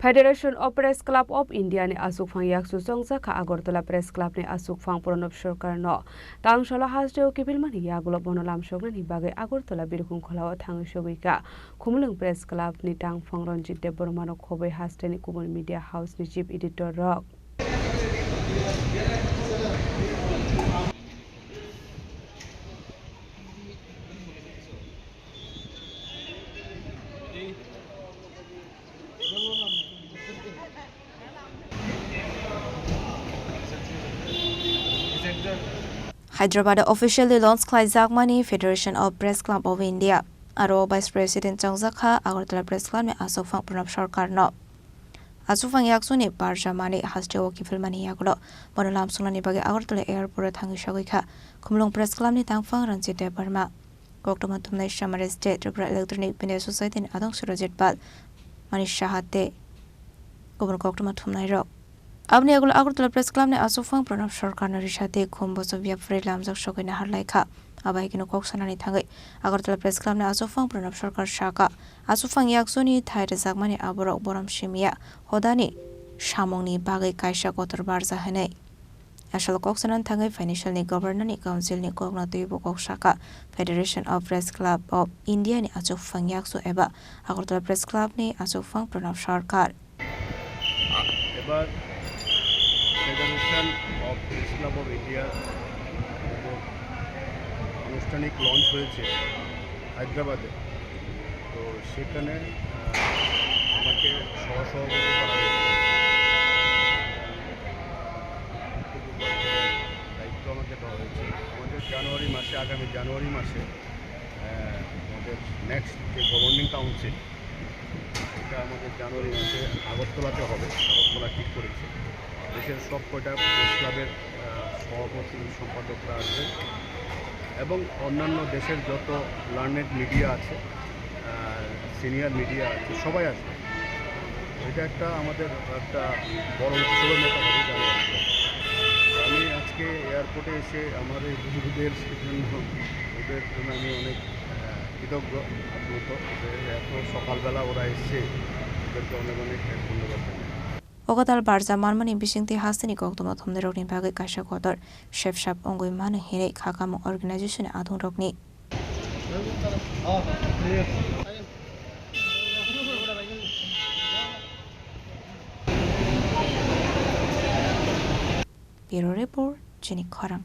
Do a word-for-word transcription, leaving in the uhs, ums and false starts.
Federation of Press Club of India ni achukphang yakchu chongjak kha Agartala Press Club ni achukphang Pranab Sarkar no. Tang salo hasteo kiphilmani yagulo bono lamsoknani bagwi Agartala Birkhung Kholao thangwi sogwi kha. Khumulwng Press Club ni tangphang Ranjit Debbarma no khobwi hasteni kubun media house ni chief editor rok. Hyderabad officially launch khlaijakmani Federation of Press Club of India, aro Vice President chongjak kha Agartala Press Club ni achukphang Pranab Sarkar no. Achukphang yaksuni barjamani hasteo kiphilmani yagulo bono lamsoknani bagwi Agartala Airport o thangwi sogwi kha Khumulwng Press Club ni tangphang Ranjit Debbarma. Koktwma thumnai Samaris de Tripura Electronic Media Society ni adong Surajit Pal, Manish Saha tei kubun koktwma thumnai rok. Aboni yagulo Agartala Press Club ni achukphang Pranab Sarkar no risa tei khum boso biyapharwi lamjak sogwi naharlai kha. Abo hai kheno kok sanani thangwi Agartala Press Club ni achukphang Pranab Sarkar saka, achukphang yaksuni thai rwjakmani aborok borom simiya hodani samungni bagwi kaisa kotor barja hwnwi. Asalo kok sanani thangwi financial ni governor ni council ni kokno twibo kok saka Federation of Press Club of India ni achukphang yaksu eba Agartala Press Club ni achukphang Pranab Sarkar. এবার federation of press club of India আনুষ্ঠানিক লঞ্চ হয়েছে হায়দ্রাবাদে। তো সেখানে, আহ, আমাকে সহসভাপতি করা হয়েছে। দায়িত্ব আমাকে দেওয়া হয়েছে। আমাদের জানুয়ারি মাসে, আগামী জানুয়ারি মাসে, আহ, আমাদের নেক্সট যে গভর্নিং কাউন্সিল, এটা আমাদের জানুয়ারি মাসে আগরতলাতে হবে, আগরতলা ঠিক করেছে। দেশের সব কয়টা প্রেস ক্লাবের, আহ, সভাপতি, সম্পাদকরা আসবে এবং অন্যান্য দেশের যত লার্নেড মিডিয়া আছে, আহ, সিনিয়র মিডিয়া আছে, সবাই আসবে। এটা একটা আমাদের একটা বড় উৎসবের মতো হবে জানুয়ারিতে। তো আমি আজকে এয়ারপোর্টে এসে আমার এই বন্ধুদের জন্য, ওদের জন্য আমি অনেক, আহ, কৃতজ্ঞ, আপ্লুত যে এত সকালবেলা ওরা এসছে, ওদেরকে অনেক অনেক ধন্যবাদ জানাই। O kwtal barja manmani bisingtwi hasteni koktwma thumnairokni bagwi kaisa kotor sepsap wngwi mano hinwi kha kamung organization ni adongrokni. Bureau Report, Chini Khorang.